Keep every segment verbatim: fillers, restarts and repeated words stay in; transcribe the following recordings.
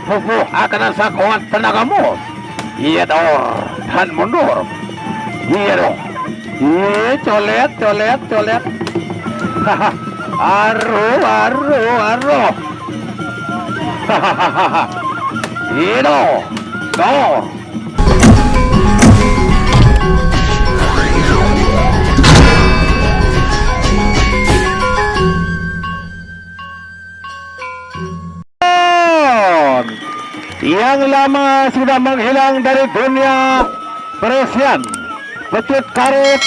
Pupuh akan sakuat tenagamu. Iya dor, tan mundur. Iya dong. Iya, colet, colet, colet. Aru, aru, aru. Iya dong. Dor. Yang lama sudah menghilang dari dunia persian, Pecut Karet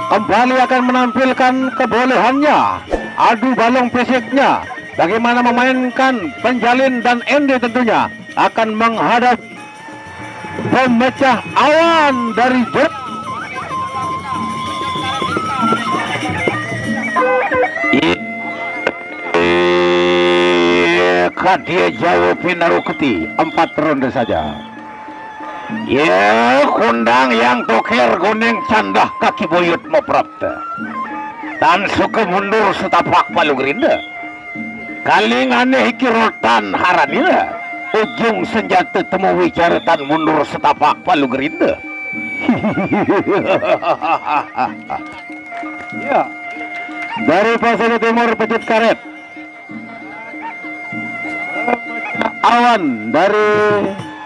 kembali akan menampilkan kebolehannya, adu balong fisiknya, bagaimana memainkan penjalin dan ende tentunya akan menghadap pemecah awan dari Jep. Iya, ka dia jauh pinarukti, empat ronde saja. Ya, kundang yang toker goneng candah kaki buyut maprapta. Tan suka mundur setapak palu gerinda. Kaling aneh iki rotan haranira. Ujung senjata temu wicara tan mundur setapak palu gerinda. Ya. Dari Pasir Timur, Pecut Karet. Awan dari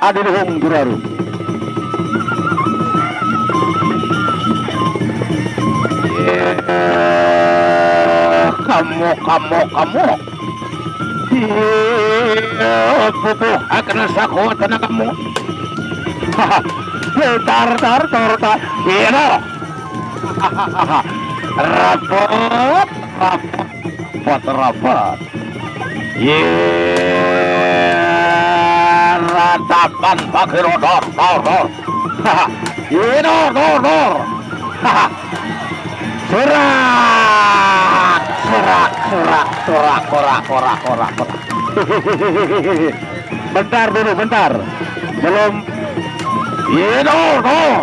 Adiluhung Juraru. Iya, kamu, kamu, kamu. Iya, pupuh akan sakuat tenagamu. Tar, tar, tar, tar. Iya, no. Rapat, rapat, rapat, rapat. Iya, ratapan pakai rodor, dor, dor. Iya, dor, dor, dor. Serak, serak, serak, serak, korak, korak, korak, korak. Bentar dulu, bentar. Belum. Iya, dor, dor.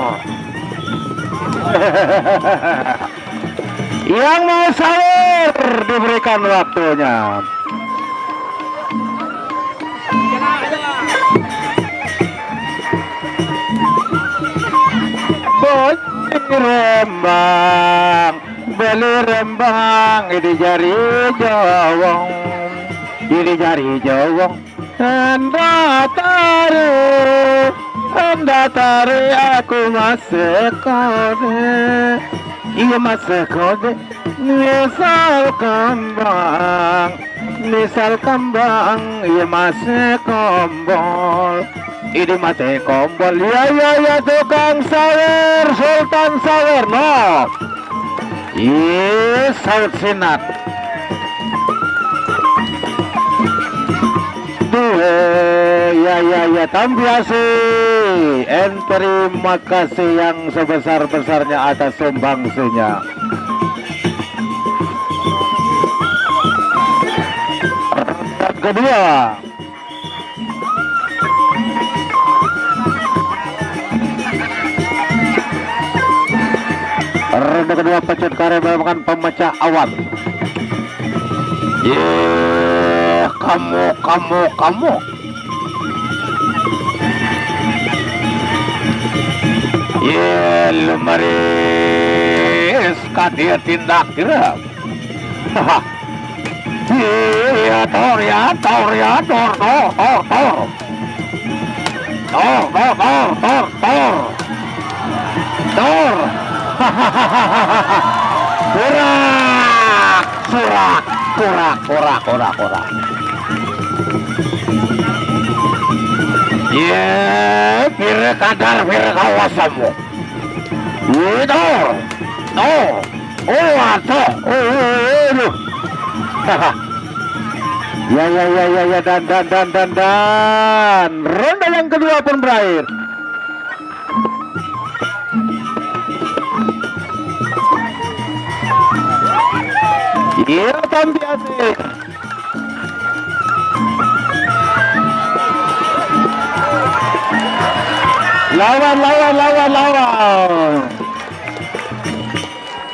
Yang mau sahur diberikan waktunya. Beli rembang, beli rembang, ini jari jawong, ini jari jawong. Anda tarik, anda tarik, aku masih kode. Iya, masih kode. Misal kembang, misal kembang, iya, masih kombol. Ini masih kombol. Ya, ya, ya, tukang sawer, Sultan Sawer, no. Iya, saut sinat. Duh, ya, ya, ya, tampiasi. En terima kasih yang sebesar-besarnya atas sumbangsinya. Dan kedua, ronde kedua, Pecut Karet melakukan pemecah awan. Ye, kamu, kamu, kamu. Ye, lumaris ka dia tindak kira. Iya, tor ya, tor ya, tor, tor, tor, tor. Tor, tor, tor, tor, tor. Tor. Surak, surak, surak, surak, surak, surak. Iya, pira kadar, pira kawasanmu. Iya, tor. Tor. Oh, aduh. Oh, oh, oh, aduh. Ya, ya, ya, ya, ya, dan, dan, dan, dan, dan. Ronde yang kedua pun berakhir. Iya, tampiasi. Lawan, lawan, lawan, lawan.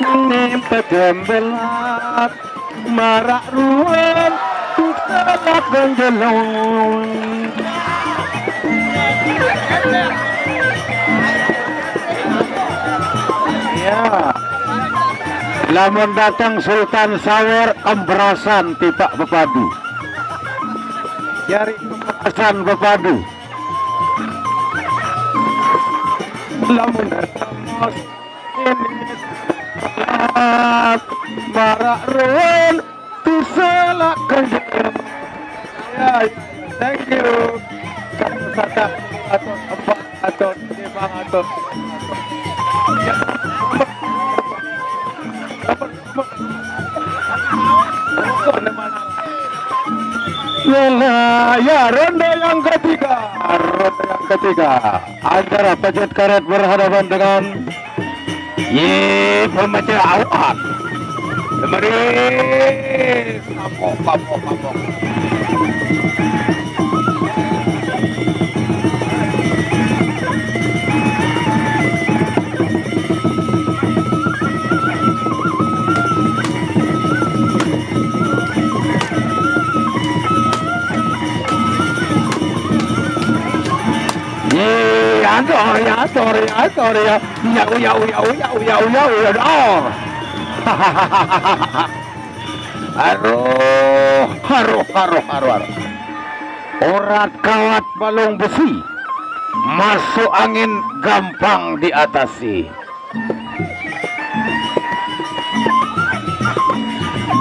Ini pegembelat, marak ruan, tukalak genjelong. Lamun dateng Sultan Sawer, kemperasan tipak pepadu. Jari kemperasan pepadu. Lamun dateng Mas ini, marak ruan, tusela kenjeng. Ya, ya, ya. Thank you. Satu, satu, empat, atau lima, atau Yalah, ya, ronde yang ketiga. Ronde yang ketiga antara Pecet Karet berhadapan dengan Ye pemecah awan. Kemari. Kapok, kapok, kapok. Ye, aduh, ya, sorry, ya, sorry, ya. Uya, uya, uya, uya, uya, uya, uya, oh. Aduh, aduh, aduh, aduh, aduh. Urat kawat balung besi, masuk angin gampang diatasi.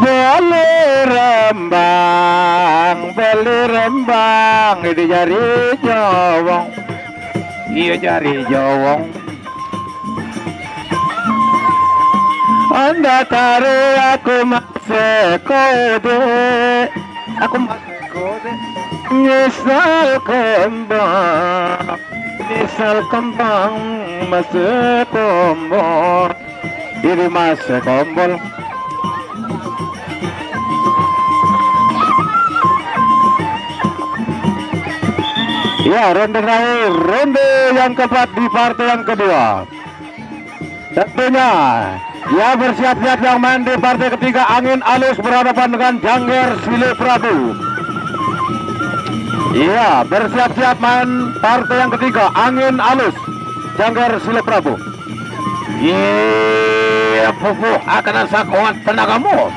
Beli rembang, beli rembang, di jari nyawang. Iya, jari jawang. Anda tarik aku masih kode. Aku masih kode. Misal kembang, misal kembang masih kombon. Diri masih kombol. Ya, ronde terakhir, ronde yang keempat di partai yang kedua. Tentunya, ya, bersiap-siap yang main di partai ketiga, Angin Alus berhadapan dengan Jangger Sile Prabu. Iya, bersiap-siap main partai yang ketiga, Angin Alus, Jangger Sile Prabu. Iya, pupuh akan sakuat tenagamu.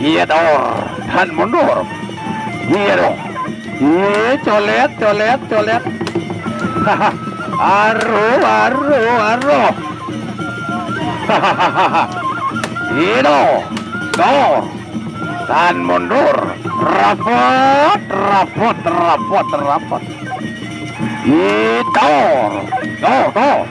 Iya, dor, dan mundur. Iya, dong. Iya, colet, colet, colet. Aru, aru, aru. Ino, to, tan mundur. Rapot, rapot, rapot, rapot. Ito, to, to.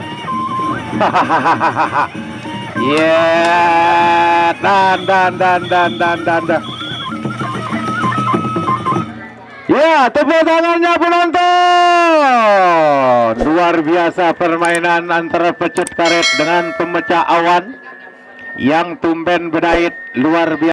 Iya, dan, dan, dan, dan, dan, dan, dan. Ya, tepuk tangannya penonton. Luar biasa permainan antara Pecut Karet dengan Pemecah Awan yang tumben bedait, luar biasa.